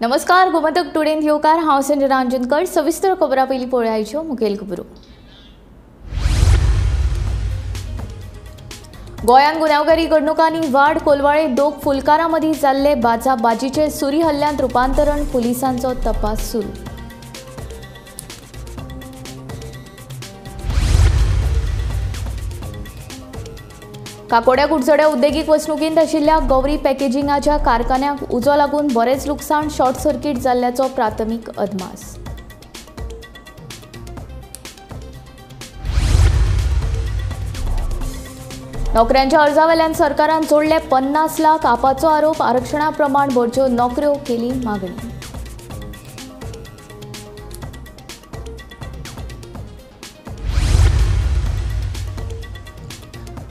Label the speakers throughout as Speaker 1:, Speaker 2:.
Speaker 1: नमस्कार, गोमंतक टुडेंत येवकार. हांव संजना अंजनकर. सविस्तर खबरां पयलीं पळोवया मुखेल खबरो. गोंयांत गुन्यांवकारी घडणुकांनी वाड. कोलवाळे दोग फुलकारां मदीं जाल्ले बाजाबाजीचे सुरी हल्ल्यांत रुपांतरण. पुलिसांचो तपास सुरू. काकोड्या कुडचड्या उद्देगीक वसणुकींत आशिल्ल्या गौरी पॅकेजिंगाच्या कारखान्याक उजो लागून बरेंच लुकसाण. शॉर्ट सर्किट जाल्ल्याचो प्राथमीक अदमास. नोकऱ्यांच्या अर्जावेल्यान सरकारान जोडले 50 लाख. आपाचो आरोप. आरक्षणा प्रमाण भरच्यो नोकऱ्यो केली मागणी.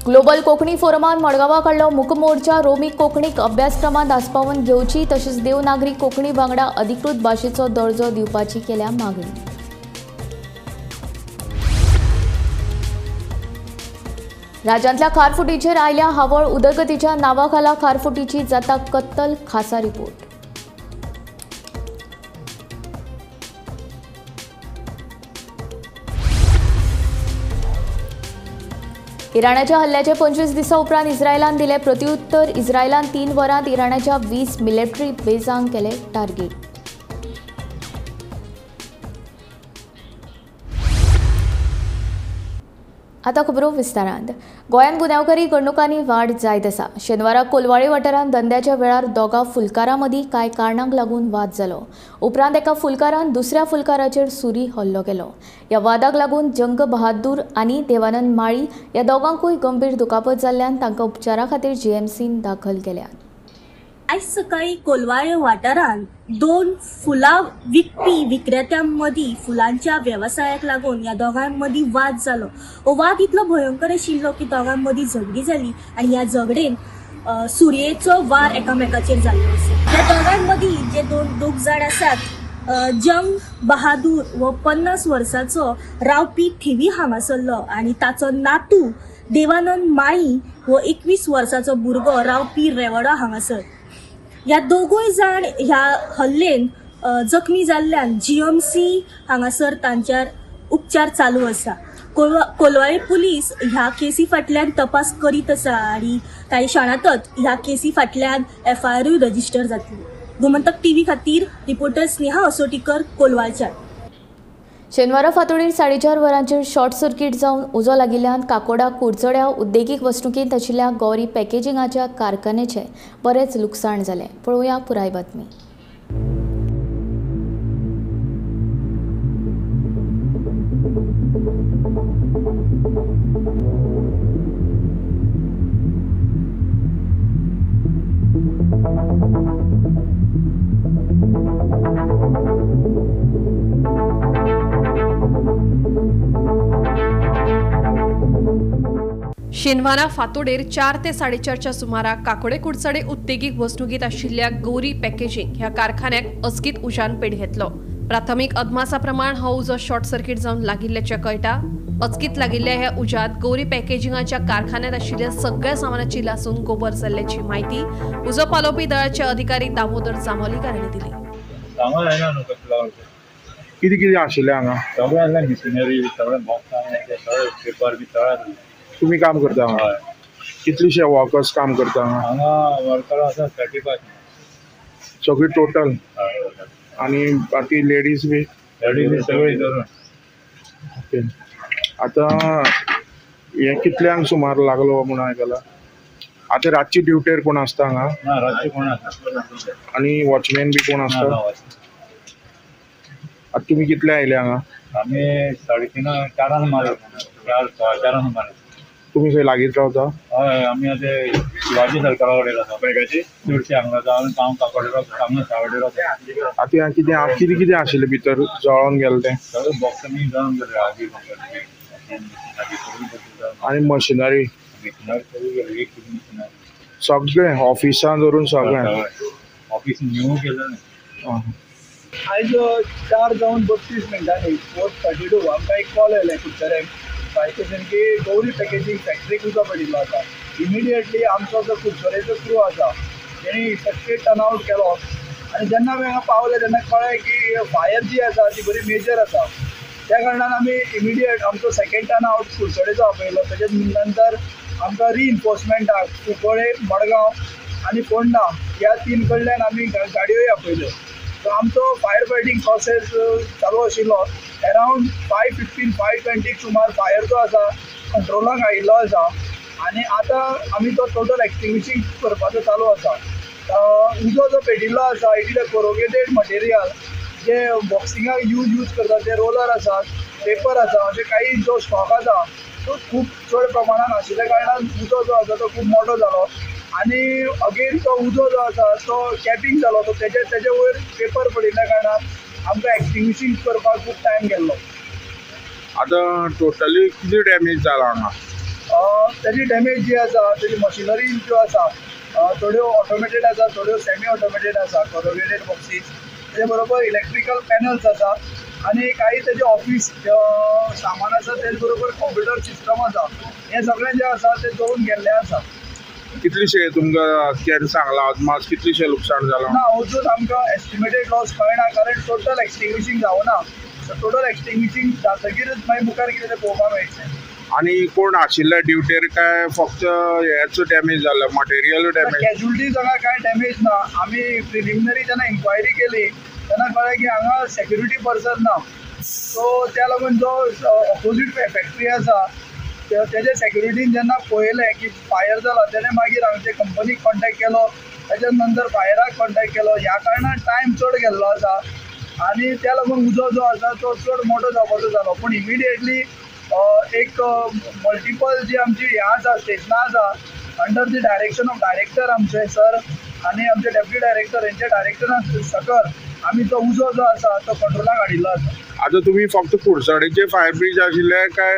Speaker 1: ग्लोबल कोंकणी फोरमान मडगांवा काडलो मुकमोर्चा. रोमी कोंकणीक अभ्यासक्रमांत आस्पावन घेवची तशेंच देवनागरी कोंकणी वांगडा अधिकृत भाशेचो दर्जो दिवपाची केल्या मागणी. राज्यांतल्या खारफुटीचेर आयल्या हावळ. उदरगतीच्या नांवाखाला खारफुटीची जाता कत्तल. खासा रिपोर्ट. इराणाच्या हल्ल्याचे 25 दिसां उपरांत इस्रायलान दिले प्रत्युत्तर. इस्रायलान 3 वरांत इराणाच्या 20 मिलिटरी बेजांक केले टार्गेट. आतां खबरो विस्तारांत. गोंयांत गुन्यांवकारी घडणुकांनी वाड जायत आसा. शेनवारा कोलवाळे वाठारांत धंद्याच्या वेळार दोगां फुलकारां मदीं कांय कारणांक लागून वाद जालो. उपरांत एका फुलकारान दुसऱ्या फुलकाराचेर सुरी हल्लो केलो. ह्या वादाक लागून जंग बहादूर आनी देवानंद माळी ह्या दोगांकूय गंभीर दुखापत जाल्ल्यान तांकां उपचारा खातीर जीएमसीन दाखल केल्यात.
Speaker 2: आयज सकाळी कोलवाळे वाठारांत दोन फुलां विकपी विक्रेत्यां मदीं फुलांच्या वेवसायाक लागून ह्या दोगां मदीं वाद जालो. हो वाद इतलो भयंकर आशिल्लो की दोगां मदीं झगडी जाली आनी ह्या झगडेन सुरयेचो वार एकामेकाचेर जाल्लो आसा. ह्या दोगां मदीं जे दोग जाण आसात, जंग बहादूर हो 50 वर्सांचो रावपी थिवी हांगासरलो आनी ताचो नातू देवानंद माळी हो 21 वर्सांचो भुरगो रावपी रेवडा हांगासर. ह्या दोगूय जाण ह्या हल्लेन जखमी जाल्ल्यान जीएमसी हांगासर तांच्यार उपचार चालू आसा. कोलवाळे पुलीस ह्या केसी फाटल्यान तपास करीत आसा आनी कांय क्षणांतच ह्या केसी फाटल्यान एफआयआरूय रजिस्टर जातली. गोमंतक टीव्ही खातीर रिपोर्टर स्नेहा असोटीकर, कोलवाळच्यान.
Speaker 1: शेनवारा फांतोडेर 4:30 वरांचेर शॉर्ट सर्किट जावन उजो लागिल्ल्यान काकोडा कुडचड्या उद्देगीक वसणुकींत आशिल्ल्या गौरी पॅकेजिंगाच्या कारखान्याचें बरेंच लुकसाण जालें. पळोवया पुराय बातमी.
Speaker 3: शेनवारा फांतोडेर 4 ते 4:30च्या सुमाराक काकोडे कुडचडे उद्देगीक वसणुकींत आशिल्ल्या गौरी पॅकेजिंग ह्या कारखान्याक अचकीत उज्यान पेट घेतलो. प्राथमीक अदमासा प्रमाण हो उजो शॉर्ट सर्किट जावन लागिल्ल्याचें कळटा. अचकीत लागिल्ल्या ह्या उज्यांत गौरी पॅकेजिंगाच्या कारखान्यात आशिल्ल्या सगळ्या सामानाची लासून गोबर जाल्ल्याची म्हायती उजो पालोवपी दळाचे अधिकारी दामोदर जामोलीकर हांणी दिली.
Speaker 4: कितें कितें आशिल्लें हांगा?
Speaker 5: सगळें आसलें, मशिनरी सगळें बॉक्सां, पेपर बी सगळें.
Speaker 4: तुमी काम करता हांगा? कितलेशे वर्कर्स काम करता
Speaker 5: हांगा? वर्कर आसा 35
Speaker 4: सगळी टोटल. आनी बाकी लेडीज बी?
Speaker 5: लेडीज सगळी धरून.
Speaker 4: ओके. आतां हें कितल्यांक सुमार लागलो म्हूण आयकलां? आतां रातची ड्युटेर कोण आसता हांगा?
Speaker 5: ना, रातची कोण आसता.
Speaker 4: आनी वॉचमॅन बी कोण आसता? आतां तुमी कितले आयले हांगा?
Speaker 5: आमी 3:30 4 मारले. 4:15 मारले.
Speaker 4: तुमी थंय लागींच रावता?
Speaker 5: हय, आमी आतां शिवाजी सरकारा कडेन आसा. बॅगाची चडशे हांगा रावता. हांव काकोडे रावता, हांगा सावडे रावता.
Speaker 4: आतां कितें कितें कितें आशिल्लें भितर जळोन गेलें तें?
Speaker 5: सगळें बॉक्स बी जळोन गेलें. आगी
Speaker 4: आनी मशिनरी?
Speaker 5: मशिनरी सगळी गेली, एक मशिनरी
Speaker 4: सगळें ऑफिसान धरून सगळें
Speaker 5: ऑफिस न्यू केलें.
Speaker 6: आयज 4:32 4:32 आमकां एक कॉल आयलें कुडचड्याक फायर स्टेशन की गौरी पॅकेजींग फॅक्टरीक उजो पडिल्लो आसा. इमिडिएटली आमचो जो कुडचड्याचो क्रू आसा तेणी इफेक्टिव टर्न आवट केलो आनी जेन्ना आमी हांगा पावले तेन्ना कळ्ळें की फायर जी आसा ती बरी मेजर आसा. त्या कारणान आमी इमिडिएट आमचो सेकेंड टर्न आवट कुडचडेचो आपयलो. तेजे नंतर आमकां रिइन्फोर्समेंटाक कुंकळे, मडगांव आनी फोंडा ह्या 3 कडल्यान आमी गाडयोय आपयल्यो. सो आमचो फायर फायटींग प्रोसेस चालू आशिल्लो. अरावंड 5:15 5:20 सुमार फायर जो आसा कंट्रोलाक आयिल्लो आसा आनी आतां आमी तो टोटल एक्सटिंग्विशींग करपाचो चालू आसा. उजो जो पेटिल्लो आसा it is a corrugated material, जे बॉक्सिंगाक यूज करतात ते रोलर आसात, पेपर आसा, अशे काही जो स्टॉक आसा तो खूब चड प्रमाणान आशिल्ल्या कारणान उजो जो आसा तो खूब मोटो जालो आनी अगेन तो उजो जो आसा तो कॅपिंग जालो. तो तेजे वयर पेपर पडिल्ल्या कारणान आमकां एक्सटिंग्विशींग करपाक खूब टायम गेल्लो.
Speaker 4: आतां टोटली कितें डॅमेज जाला हांगा?
Speaker 6: तेजी डॅमेज जी आसा तेजी मशिनरी ज्यो आसा थोड्यो ऑटोमेटेड आसा, थोड्यो सेमी ऑटोमेटेड आसा, कोरोगेटेड बॉक्सीस, तेजे बरोबर इलेक्ट्रिकल पॅनल्स आसा आनी काही तेजे ऑफीस सामान आसा, तेजे बरोबर कंप्युटर सिस्टम आसा. हें सगळें जें आसा तें जळून गेल्लें आसा.
Speaker 4: कितलीशें तुमकां केन्ना सांगलां अदमास कितलीशें लुकसाण जालां?
Speaker 6: ना, अजून आमकां एस्टिमेटेड लॉस कळना कारण टोटल एक्सटिंग्विशींग जावना. टोटल एक्सटिंग्विशींग जातकीरच मागीर मुखार कितें तें पळोवपाक मेळटलें.
Speaker 4: आनी कोण आशिल्ले ड्युटेर काय फक्त हेच डॅमेज जाला, मटेरियल डॅमेज?
Speaker 6: कॅज्युलिटीज हांगा कांय डॅमेज ना. आमी प्रिलिमिनरी जेन्ना इन्क्वायरी केली तेन्ना कळ्ळें की हांगा सेक्युरिटी पर्सन ना. सो त्या लागून जो ऑपोजीट फॅक्ट्री आसा तेजे सेक्युरिटीन जेन्ना पळयलें की फायर जाला तेणें मागीर हांगचे कंपनीक कॉन्टेक्ट केलो, तेच्या नंतर फायराक कॉन्टेक्ट केलो. ह्या कारणान टायम चड गेल्लो आसा आनी त्या लागून उजो जो आसा तो चड मोटो जावपाचो जालो. पूण इमिडिएटली एक मल्टिपल जी आमची हें आसा स्टेशनां आसा under the direction of director आमचे सर आनी आमचे डेप्युटी डायरेक्टर हेंच्या डायरेक्टरा सकल आमी तो उजो जो आसा तो कंट्रोलाक हाडिल्लो आसा.
Speaker 4: आतां तुमी फक्त कुडचडेचे फायर ब्रिज आशिल्ले काय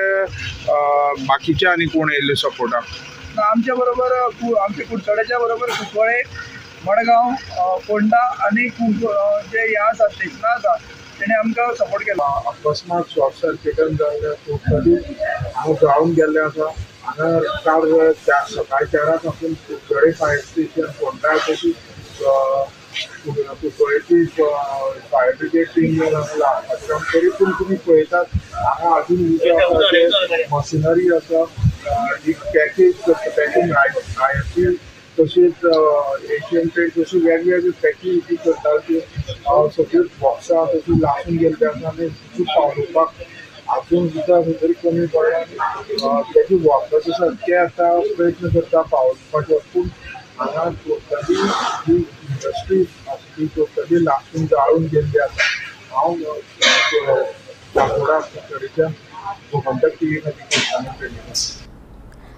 Speaker 4: बाकीचे आनी कोण येयल्ले सपोर्टाक?
Speaker 6: आमच्या बरोबर आमच्या कुडचडेच्या बरोबर कुंकळे, मडगांव, फोंडा आनी जे हें आसा स्टेशनां आसा तेणे आमकां सपोर्ट केलो.
Speaker 4: अकस्मात शॉर्ट सर्किटान जाल्ले टोटली हांगा जाळून गेल्लें आसा. हांगा काल सकाळी 4 साकून कुडचडे फायर स्टेशन, फोंडा तशी कुंकळेची फायर ब्रिगेड टीम लागला. तरी पूण तुमी पळयतात हांगा अजून उजो आसा, मशिनरी आसा, ही पॅकेज करता, पॅकिंग आयएफसी तशीच एशियन पेंट तशी वेगवेगळी पॅकिंग ती करता, ती सगळ्यो बॉक्सां तशी लासून गेल्ली आसा आनी ती पावोवपाक आजून सुद्दां खंय तरी कमी पडला. तेजी वर्कर्स आसा ते आतां प्रयत्न करता पावोवपाचो, पूण हांगा टोटली जी इंडस्ट्री आसा ती टोटली लासून जाळून गेल्ली आसा. हांव काकोडा कुडचडेच्यान गोमंतक टीव्ही खातीर.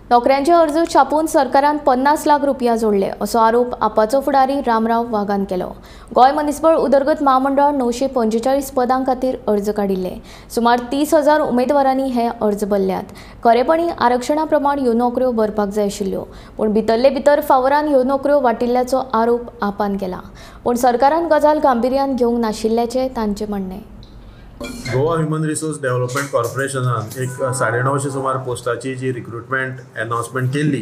Speaker 1: नोकऱ्यांचे अर्ज छापून सरकारान 50 लाख रुपया जोडले असो आरोप आपाचो फुडारी रामराव वाघान केलो. गोंय मनीसबळ उदरगत म्हामंडळान 945 पदां खातीर अर्ज काडिल्ले. सुमार 30,000 उमेदवारांनी हे अर्ज भरल्यात. खरेपणी आरक्षणा प्रमाण ह्यो नोकऱ्यो भरपाक जाय आशिल्ल्यो, पूण भितरले भितर फावरान ह्यो नोकऱ्यो वाटिल्ल्याचो आरोप आपान केला. पूण सरकारान गजाल गांभिर्यान घेवंक नाशिल्ल्याचें तांचें म्हणणें.
Speaker 7: गोवा ह्युमन रिसोर्स डेव्हलपमेंट कॉर्पोरेशनान एक 950 सुमार पोस्टाची जी रिक्रुटमेंट अनाउन्समेंट केल्ली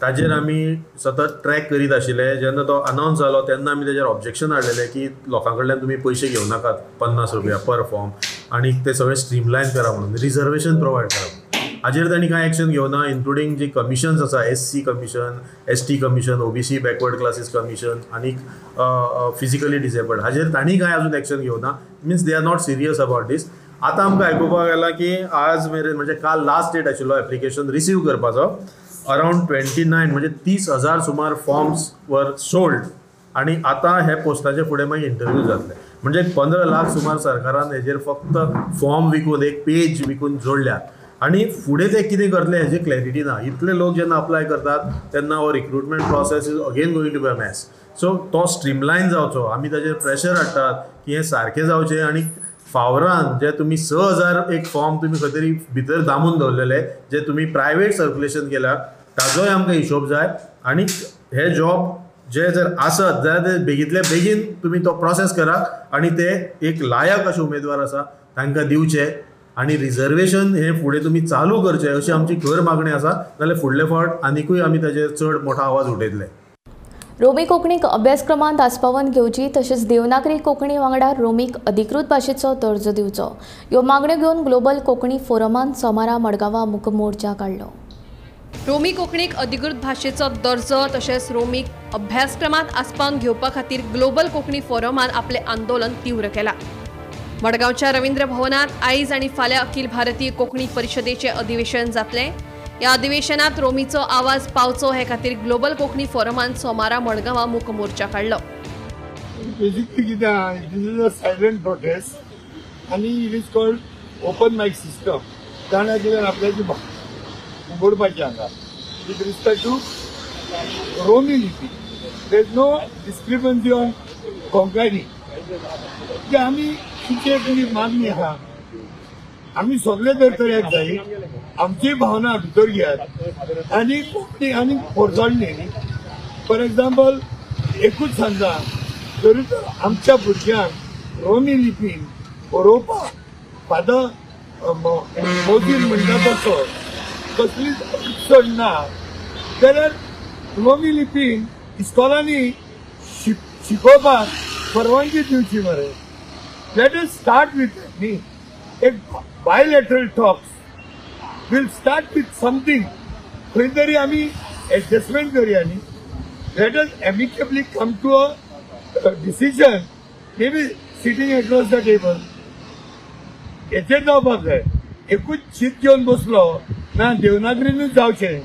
Speaker 7: ताजेर आमी सतत ट्रॅक करीत आशिल्ले. जेन्ना तो अनाउन्स जालो तेन्ना आमी तेजेर ऑब्जेक्शन हाडलेलें की लोकां कडल्यान तुमी पयशे घेवं नाकात 50 रुपया पर फॉर्म आनी ते सगळें स्ट्रीमलायन करा म्हणून, रिजर्वेशन प्रोवायड करा. हाजेर तांणी कांय एक्शन घेवना, इन्क्लुडींग जी कमिशन्स आसा, SC commission, ST commission, OBC backward classes commission आनी फिजिकली डिसेबल्ड, हाजेर तांणी कांय अजून एक्शन घेवना. Means they are not serious about this. आतां आमकां आयकुपाक आयलां की आज मेरेन म्हणजे काल लास्ट डेट आशिल्लो एप्लिकेशन रिसीव करपाचो, अरावंड 29 म्हणजे 30,000 सुमार फॉर्म्स वर सोल्ड आनी आतां हे पोस्टाचे फुडें मागीर इंटरव्यू जातले. म्हणजे 15 लाख सुमार सरकारान हेजेर फक्त फॉर्म विकून एक पेज विकून जोडल्यात आनी फुडें ते कितें करतले हेजी क्लॅरिटी ना. इतले लोक जेन्ना अप्लाय करतात तेन्ना हो recruitment process is again going to be a mess. So तो स्ट्रीमलायन जावचो, आमी ताजेर प्रेशर हाडटात की हें सारकें जावचें आनी फावरान जे तुमी 6,000 एक फॉर्म तुमी खंय तरी भितर दामून दवरलेले जे तुमी प्रायवेट सर्कुलेशन केल्या ताजोय आमकां हिशोब जाय आनी हे जॉब जे जर आसत जाल्यार ते बेगींतले बेगीन तुमी तो प्रोसेस करात आनी ते एक लायक अशे उमेदवार आसा तांकां दिवचे आनी रिजर्वेशन हे फुडें तुमी चालू करचें अशी आमची खर मागणी आसा. जाल्यार फुडले फावट आनिकूय आमी ताजेर चड मोठो आवाज उठयतले.
Speaker 1: रोमी कोंकणीक अभ्यासक्रमांत आस्पावन घेवची तशेंच देवनागरी कोंकणी वांगडा रोमीक अधिकृत भाशेचो दर्जो दिवचो ह्यो मागण्यो घेवन ग्लोबल कोंकणी फोरमान सोमारा मडगांवां मूक मोर्चा काडलो।
Speaker 3: रोमी कोंकणीक अधिकृत भाशेचो दर्जो तशेंच रोमीक अभ्यासक्रमांत आस्पावन घेवपा खातीर ग्लोबल कोंकणी फोरमान आपलें आंदोलन तीव्र केलां। मडगांवच्या रवींद्र भवनांत आयज आनी फाल्यां अखिल भारतीय कोंकणी परिशदेचें अधिवेशन जातलें। ह्या अधिवेशनात रोमीचो आवाज पावचो हे खातीर ग्लोबल कोंकणी फोरमान सोमारा मडगांवां मूक मोर्चा काडलो।
Speaker 4: बेसिकली कितें आहा, this is a silent protest आनी it is called open mic system. जाणा कितें आपल्याची उगडपाची हांगा विथ रिस्पेक्ट टू रोमी लिपी there is no discrepancy on Konkani. की आमी तिची मागणी आहा, आमी सगळे धरतऱ्याक जाय, आमची भावना भितर घेयात आनी कोंकणी आनी फोरसाण न्ही। फॉर एग्जाम्पल एकूच सांगता, तरी तर आमच्या भुरग्यांक रोमी लिपीन बरोवपाक फादर मोदीन म्हणटा तसो कसलीच अडचण ना जाल्यार रोमी लिपीन इस्कॉलांनी शिकोवपाक परवानगी दिवची मरे। Let us start with न्ही एक bilateral talks, will start with something, खंय तरी आमी एडजस्टमेंट करूया न्ही। Let us amicably come to a decision, may be sitting across the table. हेचेर जावपाक जाय। एकूच शीत घेवन बसलो ना देवनागरीनूच जावचें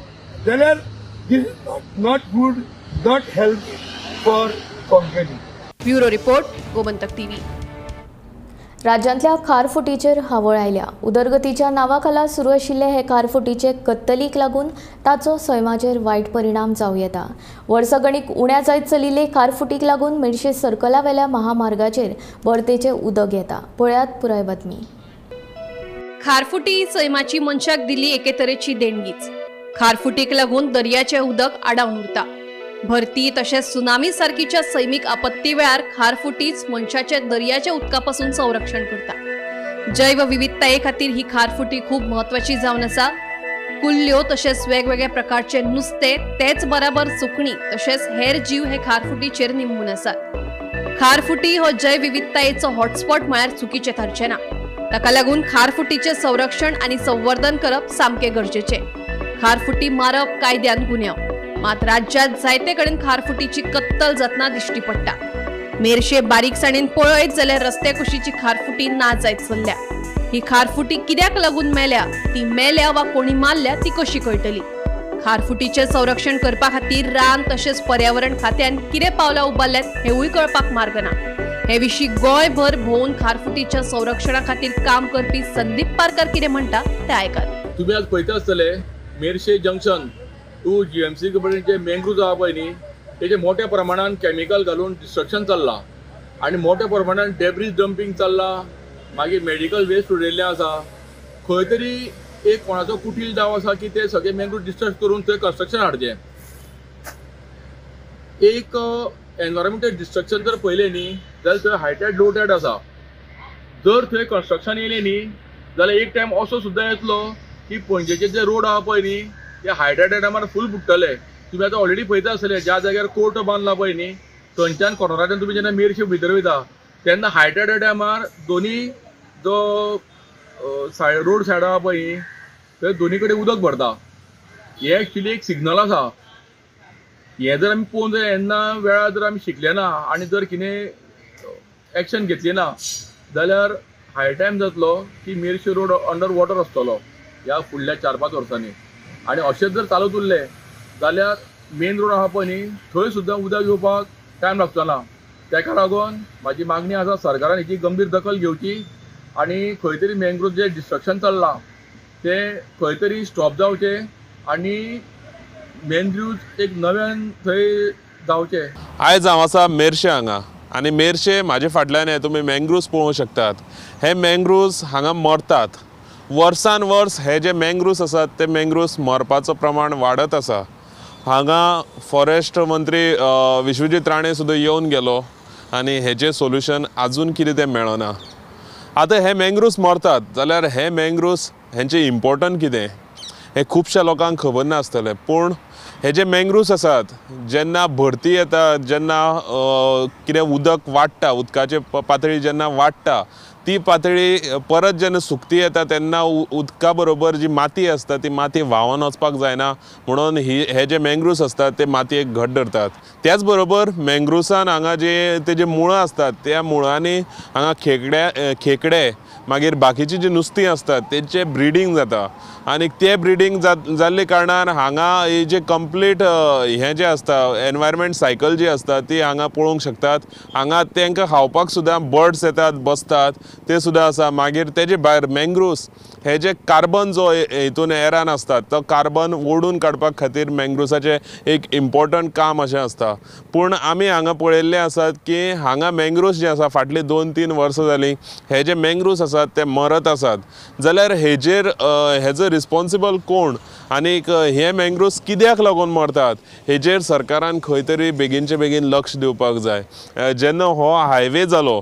Speaker 4: जाल्यार this is not good, not help for Konkani.
Speaker 3: Bureau report, Gomantak TV.
Speaker 1: राज्यांतल्या खारफुटीचेर हावळ आयल्या। उदरगतीच्या नांवाखाला सुरू आशिल्ले हे खारफुटीचे कत्तलीक लागून ताचो सैमाचेर वायट परिणाम जावं येता। वर्सगणीक उण्या जायत चलिल्ले खारफुटीक लागून मेरशे सर्कलावेल्या महामार्गाचेर भरतेचें उदक येता। पळयात पुराय बातमी।
Speaker 3: खारफुटी सैमाची मनशाक दिल्ली एके तरेची देणगीच। खारफुटीक लागून दर्याचें उदक आडावन उरता। भरती तशेंच सुनामी सारकीच्या सैमीक आपत्ती वेळार खारफुटीच मनशाच्या दर्याच्या उदका पासून संरक्षण करता। जैवविविधताये खातीर ही खारफुटी खूब म्हत्वाची जावन आसा। कुल्ल्यो तशेंच वेगवेगळ्या प्रकारचे नुस्ते तेच बराबर सुकणी तशेंच हेर जीव हे खारफुटीचेर निंबून आसात। खारफुटी हो जैवविविधतायेचो हॉटस्पॉट म्हळ्यार चुकीचें थारचें ना। ताका लागून खारफुटीचें संरक्षण आनी संवर्धन करप सामकें गरजेचें। खारफुटी मारप कायद्यान गुन्यांव, मात राज्यात जायते कडेन खारफुटीची कत्तल जातना दिश्टी पडटा। मेरशे बारीकसाणेन पळयत जाल्यार रस्त्या कुशीची खारफुटी ना जायत चल्ल्या। ही खारफुटी कित्याक लागून मेल्या, ती मेल्या वा कोणी मारल्या ती कशी कळटली? खारफुटीचें संरक्षण करपा खातीर रान तशेंच पर्यावरण खात्यान कितें पावलां उबारल्यात हेवूय कळपाक मार्ग ना। हे विशीं गोंयभर भोंवून खारफुटीच्या संरक्षणा खातीर काम करपी संदीप पारकर कितें म्हणटा तें आयकात।
Speaker 8: तुमी आज पळयता आसतले मेरशे जंक्शन टू जीएमसी कडेन जे मँग्रूव्ज आहा पळय न्ही, तेजे मोठ्या प्रमाणान केमिकल घालून डिस्ट्रक्शन चल्लां आनी मोठ्या प्रमाणान डेब्रीज डंपींग चल्लां, मागीर मेडिकल वेस्ट उडयल्लें आसा। खंय तरी एक कोणाचो कुटील दाव आसा की ते सगळे मँग्रूव्ज डिस्ट्रक्ट करून थंय कन्स्ट्रक्शन हाडचें। एक एनवायरमेंटल डिस्ट्रक्शन जर पळयलें न्ही जाल्यार थंय हाय टायड लो टायड आसा। जर थंय कन्स्ट्रक्शन येयलें न्ही जाल्यार एक टायम असो सुद्दां येतलो की पणजेचे जे रोड आहा पळय न्ही ते हायटायड टायमार फूल बुडटले। तुमी आतां ऑलरेडी पळयता आसतले ज्या जाग्यार कोर्ट बांदला पळय न्ही थंयच्यान कॉर्नराच्यान तुमी जेन्ना मेरशे भितर वयता तेन्ना हायटायड टायमार दोनी जो सायड रोड सायड आहा पळय न्ही थंय दोनी कडेन उदक भरता। हें एक्चुली एक सिग्नल आसा। हें जर आमी पळोवन जर येन्ना वेळार जर आमी शिकले ना आनी जर कितें एक्शन घेतली ना जाल्यार हाय टायम जातलो की मेरशे रोड अंडर वॉटर आसतलो ह्या फुडल्या 4-5 वर्सांनी। आनी अशेंच जर चालूत उरलें जाल्यार मेन रोड आहा पळय न्ही थंय सुद्दां उदक येवपाक टायम लागचो ना। ताका लागून म्हाजी मागणी आसा सरकारान हेची गंभीर दखल घेवची आनी खंय तरी मँग्रूव्ज जें डिस्ट्रक्शन चल्लां तें खंय तरी स्टॉप जावचें आनी मँग्रूव्ज एक नव्यान थंय जावचें।
Speaker 7: आयज हांव आसा मेरशे हांगा आनी मेरशे म्हाजे फाटल्यान हे तुमी मँग्रूव्ज पळोवंक शकतात। हे मँग्रूव्ज हांगा मरतात। वर्सान वर्स हे जे मँग्रूव्ज आसात ते मँग्रूव्ज मरपाचो प्रमाण वाडत आसा। हांगा फॉरेस्ट मंत्री विश्वजीत राणे सुद्दां येवन गेलो आनी हेजें सोल्युशन आजून कितें तें मेळना। आतां हे मँग्रूव्ज मरतात जाल्यार हे मँग्रूव्ज हेंचें इम्पोर्टंट कितें हें खुबश्या लोकांक खबर नासतलें, पूण हे जे मँग्रुव्स आसात जेन्ना भरती येता, जेन्ना कितें उदक वाडटा, उदकाचे पातळी जेन्ना वाडटा ती पातळी परत जेन्ना सुकती येता तेन्ना उदका बरोबर जी माती आसता ती माती व्हांवन वचपाक जायना म्हणून हे जे मँग्रुव्स आसतात ते मातयेक घट धरतात. त्याच बरोबर मँग्रुव्सान हांगा जे तेजे मुळां आसतात त्या मुळांनी हांगा खेकडे मागीर बाकीची जी नुस्तीं आसतात तेंचे ब्रिडींग जाता आनी ते ब्रिडींग जाल्ले कारणान हांगा ही जे कंप्लीट हें जें आसता एनवायरमेंट सायकल जी आसता ती हांगा पळोवंक शकतात. हांगा तांकां खावपाक सुद्दां बर्ड्स येतात बसतात ते सुद्दां आसा. मागीर तेजे भायर मँग्रुव्स हे जे कार्बन जो हितून एरान आसता तो कार्बन ओडून काडपा खातीर मँग्रुव्साचें एक इम्पोर्टंट काम अशें आसता. पूण आमी हांगा पळयल्लें आसात की हांगा मँग्रुव्स जे आसा फाटलीं 2-3 वर्सां जालीं हे जे मँग्रुव्स आसात ते मरत आसात. जाल्यार हेजेर हेजो रिस्पोन्सिबल कोण आनीक हे मँग्रुव्स कित्याक लागून मरतात हेजेर सरकारान खंय तरी बेगीनचे बेगीन लक्ष दिवपाक जाय. जेन्ना हो हायवे जालो,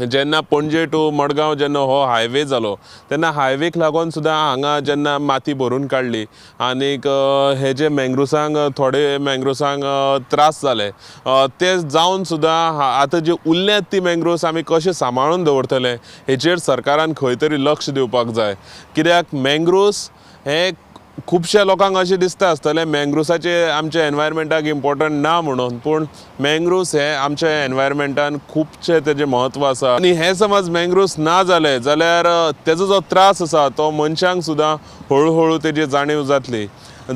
Speaker 7: जेन्ना पणजे टू मडगांव जेन्ना हो हायवे जालो तेन्ना हायवेक लागून सुद्दां हांगा जेन्ना माती भरून काडली आनीक हे जे मँग्रुव्सांक थोडे मँग्रुव्सांक त्रास जाले ते जावन सुद्दां आतां जे उरल्यात ती मँग्रुव्स आमी कशें सांबाळून दवरतले हेचेर सरकारान खंय तरी लक्ष दिवपाक जाय. कित्याक मँग्रुव्स हे खुबश्या लोकांक अशें दिसता आसतलें मँग्रुव्साचे आमच्या एनवायरमेंटाक इम्पोर्टंट ना म्हणून, पूण मँग्रुव्स हे आमच्या एनवायरमेंटान खुबशें तेजें म्हत्व आसा. आनी हे समज मँग्रुव्स ना जाले जाल्यार तेजो जो त्रास आसा तो मनशांक सुद्दां हळू हळू तेजी जाणीव जातली.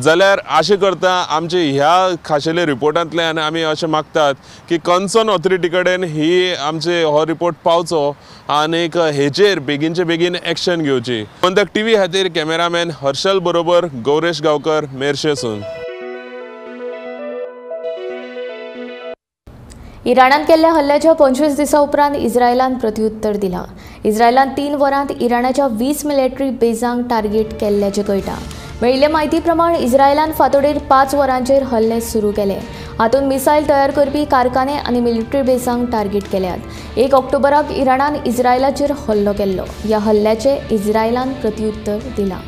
Speaker 7: जाल्यार अशें करता आमचे ह्या खाशेले रिपोर्टांतल्यान आमी अशें मागतात की कन्सर्न ऑथॉरिटी कडेन ही आमचे हो रिपोर्ट पावचो आनीक हेचेर बेगीनचे बेगीन एक्शन घेवची. गोमंतक टीव्ही खातीर कॅमेरामॅन हर्षल बरोबर गौरेश गांवकर, मेरशेसून.
Speaker 1: इराणान केल्ल्या हल्ल्याच्या 25 दिसां उपरांत इस्रायलान प्रत्युत्तर दिलां. इस्रायलान 3 वरांत इराणाच्या 20 मिलिटरी बेजांक टार्गेट केल्ल्याचें कळटा. मेळिल्ले म्हायती प्रमाण इस्रायलान फांतोडेर 5 वरांचेर हल्ले सुरू केले. हातूंत मिसायल तयार करपी कारखाने आनी मिलिटरी बेजांक टार्गेट केल्यात. 1 ऑक्टोबराक इराणान इस्रायलाचेर हल्लो केल्लो. ह्या हल्ल्याचें इस्रायलान प्रत्युत्तर दिलां.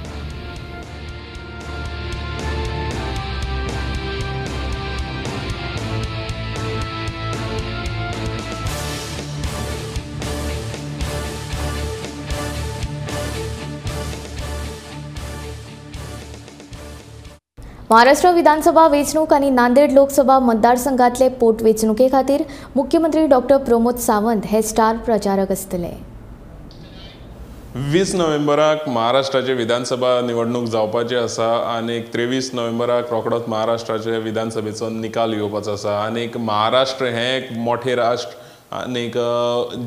Speaker 1: महाराष्ट्र विधानसभा वेंचणूक आनी नांदेड लोकसभा मतदारसंघातले पोटवेंचणुके खातीर मुख्यमंत्री डॉक्टर प्रमोद सावंत हे स्टार प्रचारक आसतले.
Speaker 7: 20 नोव्हेंबराक महाराष्ट्राचे विधानसभा निवडणूक जावपाची आसा आनी 23 नोव्हेंबराक रोखडोच महाराष्ट्राचे विधानसभेचो निकाल येवपाचो आसा. आनी महाराष्ट्र हें एक मोठें राष्ट्र आनीक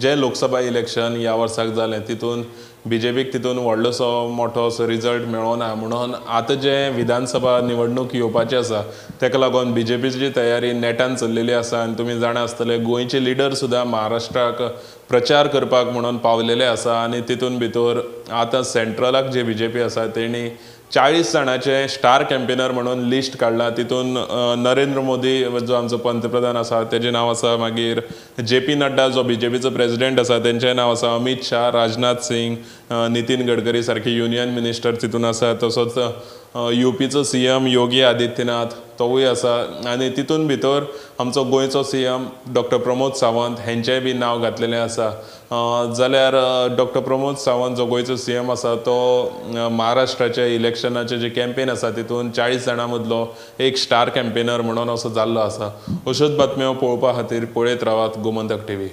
Speaker 7: जे लोकसभा इलेक्शन ह्या वर्साक जालें तितून बीजेपीक तितून व्हडलोसो मोठो असो रिजल्ट मेळोना म्हणून आतां जे विधानसभा निवडणूक येवपाची आसा तेका लागून बीजेपीची तयारी नेटान चल्लेली आसा. आनी तुमी जाणा आसतले गोंयचे लिडर सुद्दां महाराष्ट्राक प्रचार करपाक म्हणून पावलेले आसा. आनी तितून भितर आतां सेंट्रलाक जे बीजेपी आसा तेणी 40 जाणाचे स्टार कॅम्पेनर म्हणून लिस्ट काडला. तितून नरेंद्र मोदी जो आमचो पंतप्रधान आसा तेजें नांव आसा, मागीर जे पी नड्डा जो बीजेपीचो प्रेजिडेंट आसा तेंचें नांव आसा, अमीत शाह, राजनाथ सिंग, नितीन गडकरी सारखे युनियन मिनिस्टर तितून आसा, तसोच युपीचो सी एम योगी आदित्यनाथ तोवूय आसा. आनी तितून भितर आमचो गोंयचो C M doctor Pramod Sawant हेंचेंय बी नांव घातलेलें आसा. जाल्यार डॉक्टर प्रमोद सावंत जो गोंयचो सी एम आसा तो महाराष्ट्राचे इलेक्शनाचे जे कॅम्पेन आसा तितून 40 जाणां मदलो एक स्टार कॅम्पेनर म्हणून असो जाल्लो आसा. अश्योच बातम्यो पळोवपा खातीर पळयत रावात गोमंतक टीव्ही.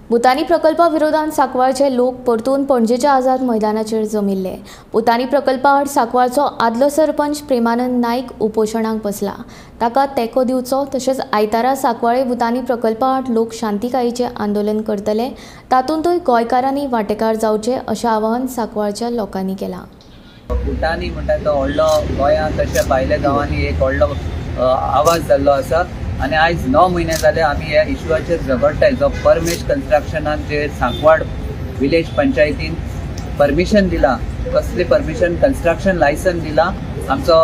Speaker 1: भुतानी प्रकल्पा विरोधात सांकवाळचे लोक परतून पणजेच्या आझाद मैदानाचेर जमिल्ले. भुतानी प्रकल्पा आड सांकवाळचो आदलो सरपंच प्रेमानंद नायक उपोशणाक बसला. ताका तेंको दिवचो तशेंच आयतारा सांकवाळे भुतानी प्रकल्पा आड लोक शांतिकायेचें आंदोलन करतले, तातूंतय गोंयकारांनी वांटेकार जावचे अशें आवाहन सांकवाळच्या लोकांनी केलां.
Speaker 9: भुतानी म्हणटा तो व्हडलो गोंयांत तशें भायल्या गांवांनी एक व्हडलो आवाज जाल्लो आसा आनी आयज 9 म्हयने जाले आमी ह्या इशुआचेर झगडटाय. जो परमेश कन्स्ट्रक्शनान जे सांकवाड विलेज पंचायतीन परमिशन दिलां, कसलें परमिशन, कन्स्ट्रक्शन लायसन दिलां, आमचो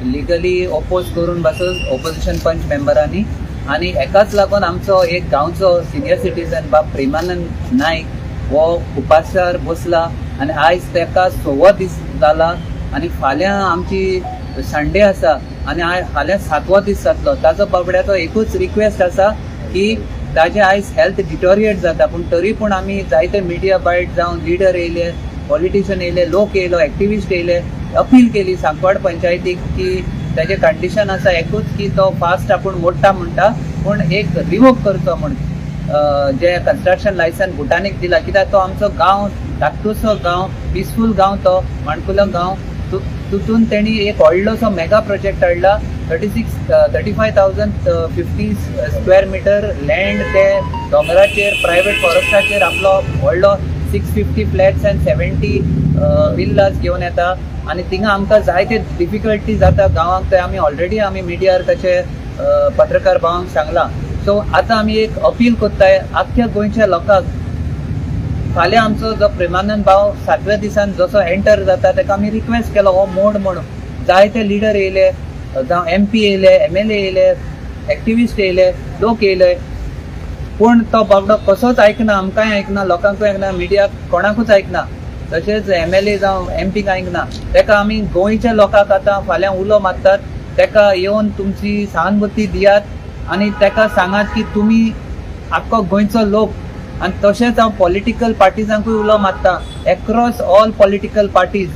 Speaker 9: लिगली ओपोज करून बसून ओपोजिशन पंच मेंबरांनी, आनी हेकाच लागून आमचो एक गांवचो सिनियर सिटीजन बाब प्रेमानंद नायक हो उपासार बसला आनी आयज तेका 6वो दीस जाला आनी फाल्यां आमची संडे आसा आनी फाल्यां 7वो दीस जातलो. ताजो बाबड्याचो एकूच रिक्वेस्ट आसा की ताजे आयज हेल्थ डिटोरिएट जाता, पूण तरी पूण आमी जायते मिडिया बायट जावं लिडर येयले, पॉलिटिशियन येयले, लोक येयलो, एक्टिविस्ट येयले, अपील केली सांकवाड पंचायतीक की ताजें कंडिशन आसा एकूच की तो फास्ट आपूण मोडटा म्हणटा, पूण एक रिवोक करचो म्हूण जे कन्स्ट्रक्शन लायसन भुटानीक दिला, कित्याक तो आमचो गांव धाकटुसो गांव, पिसफूल गांव, तो माणकुलो गांव, तितून तेणी एक व्हडलोसो मेगा प्रोजेक्ट हाडला. 35,050 स्क्वेअर मिटर लँड ते दोंगराचेर प्रायवेट फॉरेस्टाचेर आपलो व्हडलो 650 फ्लॅट्स आनी 70 विल्लास घेवन येता आनी थिंगा आमकां जायते डिफिकल्टी जाता गांवांक. ते आमी ऑलरेडी आमी मिडियार तशे पत्रकार भावांक सांगलां. सो आतां आमी एक अपील करताय आख्ख्या गोंयच्या लोकांक, फाल्यां आमचो जो प्रेमानंद भाव 7व्या दिसान जसो एंटर जाता ताका आमी रिक्वेस्ट केलो हो मोड म्हणून. जायते लिडर येयले, जावं MP येयले, MLA येयले, एक्टिविस्ट येयले, लोक येयले, पूण तो बाबडो कसोच आयकना, आमकांय आयकना, लोकांकूय आयकना, मिडियाक कोणाकूच आयकना, तशेंच MLA जावं MP आयकना. ताका आमी गोंयच्या लोकांक आतां फाल्यां उलो मारतात, ताका येवन तुमची सहानुभूती दियात आनी ताका सांगात की तुमी आख्खो गोंयचो लोक. आनी तशेंच हांव पॉलिटिकल पार्टीजांकूय उलो मारता, एक्रॉस ऑल पॉलिटिकल पार्टीज,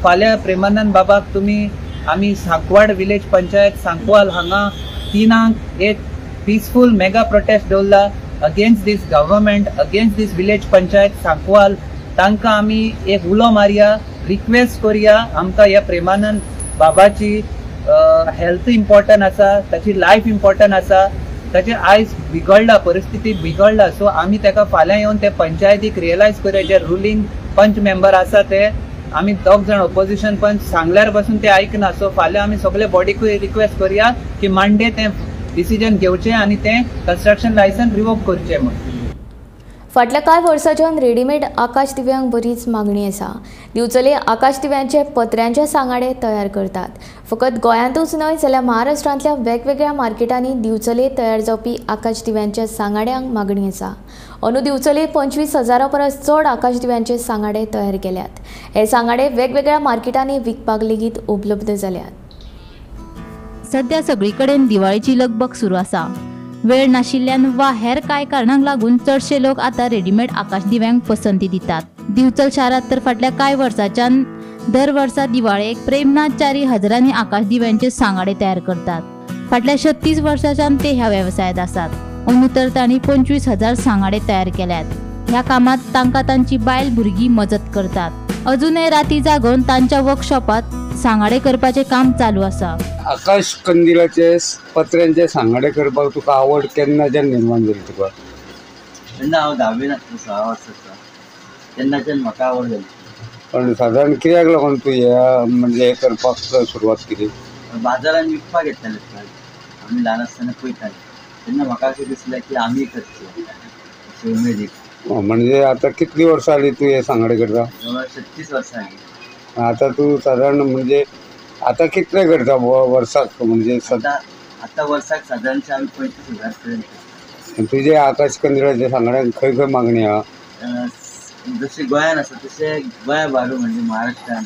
Speaker 9: फाल्यां प्रेमानंद बाबाक तुमी आमी सांकवाड विलेज पंचायत सांकवाल हांगा 3 एक पिसफूल मेगा प्रोटेस्ट दवरला against this government, against this village panchayat Sankwal. तांकां आमी एक उलो मारया, रिक्वेस्ट करया, आमकां ह्या प्रेमानंद बाबाची हेल्थ इम्पॉर्टंट आसा, ताची लायफ इम्पॉर्टंट आसा, ताचे आयज बिगडला, परिस्थिती बिगडला. सो आमी ताका फाल्यां येवन ते पंचायतीक रियलायज करया, जे रुलींग पंच मेंबर आसा ते आमी 2 जाण ओपोजिशन पंच सांगल्यार पासून ते आयकना. सो फाल्यां आमी सगळे बॉडीकूय रिक्वेस्ट करया की मांडे तें डिसिजन घेवचें आनी तें कन्स्ट्रक्शन लायसन रिवोक करचें म्हूण.
Speaker 1: फाटल्या कांय वर्सांच्यान रेडीमेड आकाश दिव्यांक बरीच मागणी आसा. दिवचले आकाश दिव्यांचे पत्र्यांचे सांगाडे तयार करतात. फकत गोंयांतूच न्हय जाल्यार महाराष्ट्रांतल्या वेगवेगळ्या मार्केटांनी दिवचले तयार जावपी आकाश दिव्यांच्या सांगाड्यांक मागणी आसा. अंदू दिवचले 25,000 परस चड आकाश दिव्यांचे सांगाडे तयार केल्यात. हे सांगाडे वेगवेगळ्या मार्केटांनी विकपाक लेगीत उपलब्ध जाल्यात.
Speaker 10: सध्या सगळी कडेन दिवाळीची लगबग सुरू आसा. वेळ नाशिल्ल्यान वा हेर कांय कारणांक लागून चडशे लोक आतां रेडीमेड आकाश दिव्यांक पसंती दितात. दिवचल शारांत तर फाटल्या कांय वर्सांच्यान दर वर्सा दिवाळेक प्रेमनाथ च्यारी हजारांनी आकाश दिव्यांचे सांगाडे तयार करतात. फाटल्या 36 वर्सांच्यान ते ह्या वेवसायांत आसात. अंदू तर तांणी 25,000 सांगाडे तयार केल्यात. ह्या कामात तांकां तांची बायल भुरगीं मजत करतात. अजूनय राती जागोवन तांच्या वर्कशॉपात सांगाडे करपाचें काम चालू आसा.
Speaker 11: आकाश कंदिलाचे पत्र्यांचे सांगाडे करपाक तुका आवड केन्नाच्यान निर्माण जाली तुका?
Speaker 12: जेन्ना हांव 10वीन आसलो, 6 वर्सांचो, तेन्नाच्यान म्हाका आवड जाली.
Speaker 11: पण सादारण कित्याक लागून तूं ह्या म्हणजे हें करपाक सुरवात केली?
Speaker 12: बाजारान विकपाक येताले आमी ल्हान आसतना पळयताले, तेन्ना म्हाका अशें दिसलें की आमी करचें अशें उमेदीक.
Speaker 11: म्हणजे आतां कितलीं वर्सां जालीं तूं हे सांगाडे करता?
Speaker 12: 36 वर्सां जालीं.
Speaker 11: आतां तूं सादारण म्हणजे आतां कितले करता वर्साक? म्हणजे
Speaker 12: आतां वर्साक सादारणशे आमी 25,000 पर्यंत.
Speaker 11: तुजे आकाश कंदिलाच्या सांगाड्यांक खंय खंय मागणी आहा?
Speaker 12: जशें गोंयान आसा तशें गोंया भायर म्हणजे महाराष्ट्रान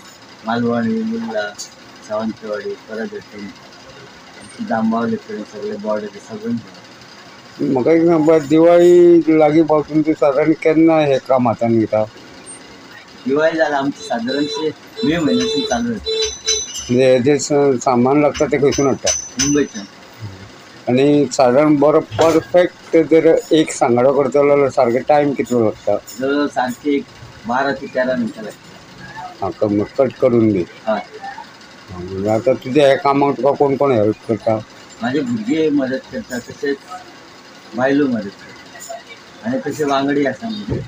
Speaker 12: मालवण, वेंगुर्ला, सावंतवाडी, परत जांबावले कडेन सगळे बॉर्डर सगळे.
Speaker 11: म्हाका एक सांगपा, दिवाळी लागीं पावतून तूं सादारण केन्ना हें काम हातान घेता?
Speaker 12: दिवाळी जाल्यार आमची सादारणशे मे म्हयन्यासून चालू जाता.
Speaker 11: म्हणजे हें जें सामान लागता तें खंयसून हाडटा?
Speaker 12: मुंबयच्यान.
Speaker 11: आनी सादारण बरो परफेक्ट जर एक सांगाडो करतलो जाल्यार सारको टायम कितलो लागता?
Speaker 12: जवळ सारके एक 12 ते 13 मिनटां लागता.
Speaker 11: आं, कट करून बी.
Speaker 12: हय.
Speaker 11: म्हणजे आतां तुज्या ह्या कामाक तुका कोण कोण हेल्प करता?
Speaker 12: म्हाजे भुरगे मदत करता, तशेंच बायलो मदत करता आनी तशे वांगडी आसा म्हणजे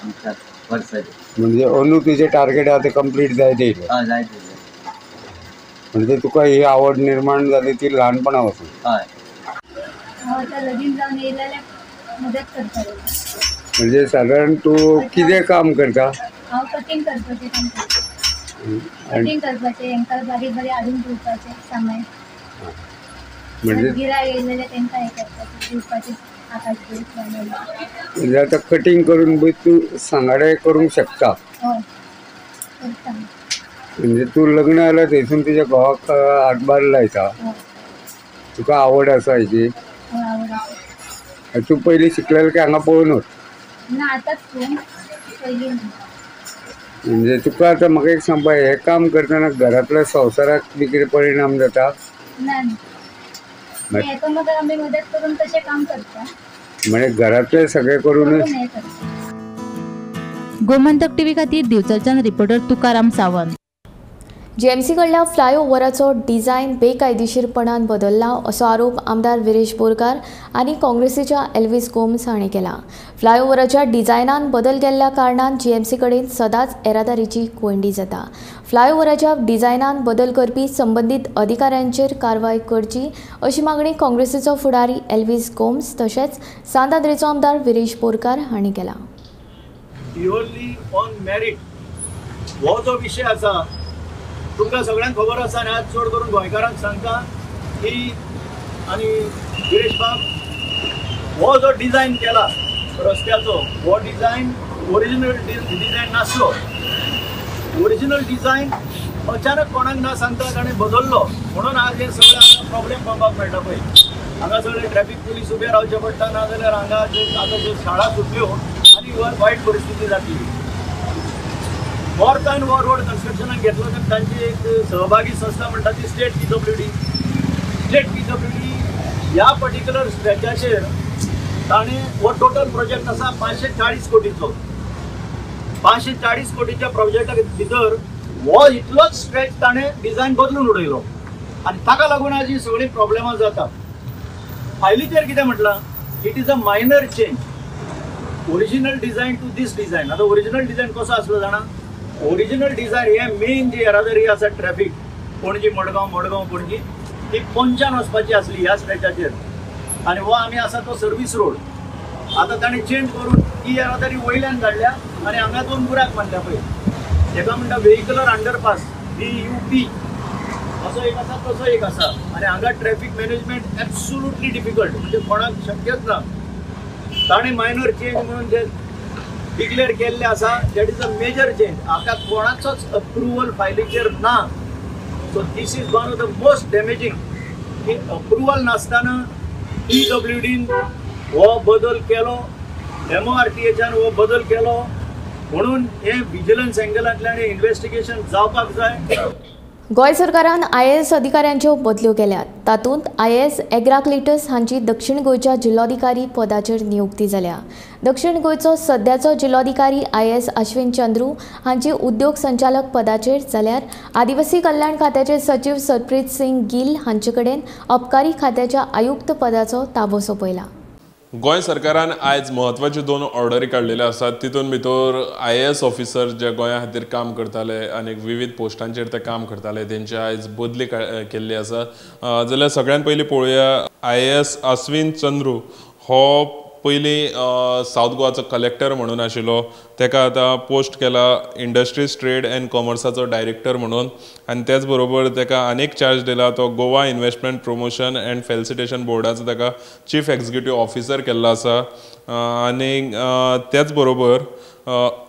Speaker 12: आमच्या वर्साचे.
Speaker 11: म्हणजे अंदू तुजें टार्गेट आहा तें कंप्लीट जायत येयलें?
Speaker 12: हय, जायत येयलें.
Speaker 11: म्हणजे तुका ही आवड निर्माण जाली ती ल्हानपणा पासून?
Speaker 12: हय.
Speaker 13: हांव आतां लगीन जावन येयलें जाल्यार मदत करतालें.
Speaker 11: म्हणजे सादारण तूं कितें काम करता?
Speaker 13: हांव कटींग करपाचें काम करता. कटींग करपाचें, हेंकां बारीक बारीक हाडून दिवपाचें सामान.
Speaker 11: म्हणजे
Speaker 13: गिरायक येयलें जाल्यार तेंकां हें करपाचें, दिवपाचें आकाश दिवे.
Speaker 11: म्हणजे आतां कटींग करून बी तूं सांगाडे करूंक शकता?
Speaker 13: हय, करता.
Speaker 11: म्हणजे तूं लग्न जालें थंयसून तुज्या घोवाक हातभार लायता. तुका आवड आसा हेजी?
Speaker 13: आवड आसा.
Speaker 11: तूं पयलीं शिकलेलें काय हांगा पळोवनूच?
Speaker 13: ना, आतांच पळोवन, पयलीं ना.
Speaker 11: म्हणजे तुका आतां म्हाका एक सांगपा, हें काम करतना घरांतल्या संवसाराक बी कितें परिणाम जाता?
Speaker 13: ना, एकामेकाक आमी मदत करून तशें काम करता.
Speaker 11: म्हणजे घरांतलें सगळें करूनच.
Speaker 10: गोमंतक टीव्ही खातीर दिवचलच्यान रिपोर्टर तुकाराम सावंत.
Speaker 1: जीएमसी कडल्या फ्लायओव्हराचो डिझायन बेकायदेशीरपणान बदल्ला असो आरोप आमदार विरेश बोरकार आनी काँग्रेसीच्या एल्विस गोम्स हांणी केला. फ्लायओव्हराच्या डिझायनान बदल केल्ल्या कारणान जीएमसी कडेन सदांच येरादारीची कोंयडी जाता. फ्लायओव्हराच्या डिझायनान बदल करपी संबंदीत अधिकाऱ्यांचेर कारवाय करची अशी मागणी काँग्रेसीचो फुडारी एल्विस गोम्स तशेंच सांत आंद्रेचो आमदार विरेश बोरकार हांणी केला.
Speaker 6: प्युअरली ऑन मेरीट हो जो विशय आसा तुमकां सगळ्यांक खबर आसा आनी आज चड करून गोंयकारांक सांगता की आनी गिरेश बाब हो जो डिझायन केला रस्त्याचो हो डिझायन ओरिजिनल डिझायन नासलो. ओरिजिनल डिझायन अचानक कोणाक ना सांगता ताणें बदल्लो म्हणून आज हे सगळें हांगा प्रॉब्लेम पळोवपाक मेळटा. पळय हांगा सगळे ट्रॅफिक पुलीस उबे रावचे पडटा, ना जाल्यार हांगा आतां ज्यो शाळा सुटल्यो आनी वायट परिस्थिती जातली. नॉर्थान हो रोड कन्स्ट्रक्शनाक घेतलो तर तांची एक सहभागी संस्था म्हणटा ती स्टेट पीडब्ल्यूडी. स्टेट पीडब्ल्यूडी ह्या पर्टिक्युलर स्ट्रेचाचेर ताणें हो टोटल प्रोजेक्ट आसा 540 कोटीचो. 540 कोटीच्या प्रोजेक्टा भितर हो इतलोच स्ट्रेच ताणें डिझायन बदलून उडयलो आनी ताका लागून आज ही सगळीं प्रॉब्लेमां जाता. फायलीचेर कितें म्हटलां, it is a minor change original design to this design. आतां ओरिजिनल डिझायन कसो आसलो जाणा, ओरिजिनल डिझायन हे मेन जी येरादारी आसा ट्रॅफिक पणजी मडगांव, मडगांव पणजी, ती पोंच्यान वचपाची आसली ह्या स्ट्रेचाचेर आनी हो आमी आसा तो सर्वीस रोड. आतां ताणें चेंज करून ती येरादारी वयल्यान काडल्या आनी हांगा दोन बुराक मारल्या पळय. हेका म्हणटा व्हेहिक्युलर अंडरपास VUP असो एक आसा, तसो एक आसा आनी हांगा ट्रॅफिक मॅनेजमेंट एब्सोल्युटली डिफिकल्ट, म्हणजे कोणाक शक्यच ना. ताणें मायनर चेंज म्हणून जे डिक्लेअर केल्ले आसा that is a major change. हाका कोणाचोच अप्रुवल फायलीचेर ना. So this is one of the most damaging की अप्रुवल नासतना पीडब्ल्यूडीन हो बदल केलो, MORTHान हो बदल केलो म्हणून हे विजिलन्स एंगलांतल्यान इन्वेस्टिगेशन जावपाक जाय.
Speaker 1: गोंय सरकारान IAS अधिकाऱ्यांच्यो बदल्यो केल्यात. तातूंत IAS एग्रा क्लिटस हांची दक्षिण गोंयच्या जिल्लोधिकारी पदाचेर नियुक्ती जाल्या. दक्षिण गोंयचो सद्याचो जिल्लोधिकारी IAS Ashwin Chandru हांची उद्योग संचालक पदाचेर जाल्यार आदिवासी कल्याण खात्याचे सचीव सरप्रीत सिंग गिल हांचे कडेन अबकारी खात्याच्या आयुक्त पदाचो ताबो सोंपयला.
Speaker 14: गोंय सरकारान आयज म्हत्वाच्यो दोन ऑर्डरी काडलेल्यो आसात. तितून भितर IAS officer जे गोंया खातीर काम करताले आनी विविध पोस्टांचेर ते काम करताले तेंची आयज बदली केल्ली आसा. जाल्यार सगळ्यान पयलीं पळोवया IAS Ashwin Chandru हो पयलीं सावथ गोवाचो कलेक्टर म्हणून आशिल्लो, तेका आतां पोस्ट केला इंडस्ट्रीज ट्रेड एंड कॉमर्साचो डायरेक्टर म्हणून आनी तेच बरोबर तेका आनीक चार्ज दिला तो Goa investment promotion and facilitation बोर्डाचो तेका चीफ एक्झिक्युटीव ऑफिसर केल्लो आसा. आनी तेच बरोबर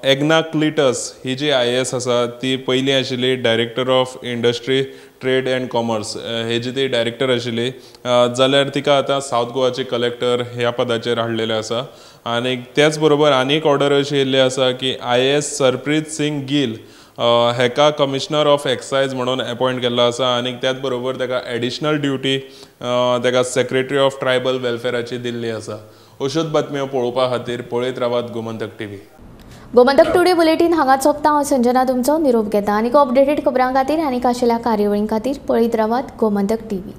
Speaker 14: एग्ना क्लिटस ही जी IAS आसा ती पयलीं आशिल्ली director of industry trade and commerce हेजी ती डायरेक्टर आशिल्ली, जाल्यार तिका आतां सावथ गोवाची कलेक्टर ह्या पदाचेर हाडलेलें आसा. आनी तेच बरोबर आनीक ऑर्डर अशी येयल्ली आसा की IAS Sarpreet Singh Gill हेका कमिशनर ऑफ एक्सायज म्हणून एपॉयंट केल्लो आसा आनी त्याच बरोबर तेका एडिशनल ड्युटी तेका सेक्रेटरी ऑफ ट्रायबल वेलफेराची दिल्ली आसा. अश्योच बातम्यो पळोवपा खातीर पळयत रावात Gomantak TV.
Speaker 1: Gomantak today bulletin हांगा सोंपता. हांव संजना तुमचो निरोप घेता. आनीक अपडेटेड खबरां खातीर आनी खाशेल्या कार्यावळीं खातीर पळयत रावात गोमंतक टीव्ही.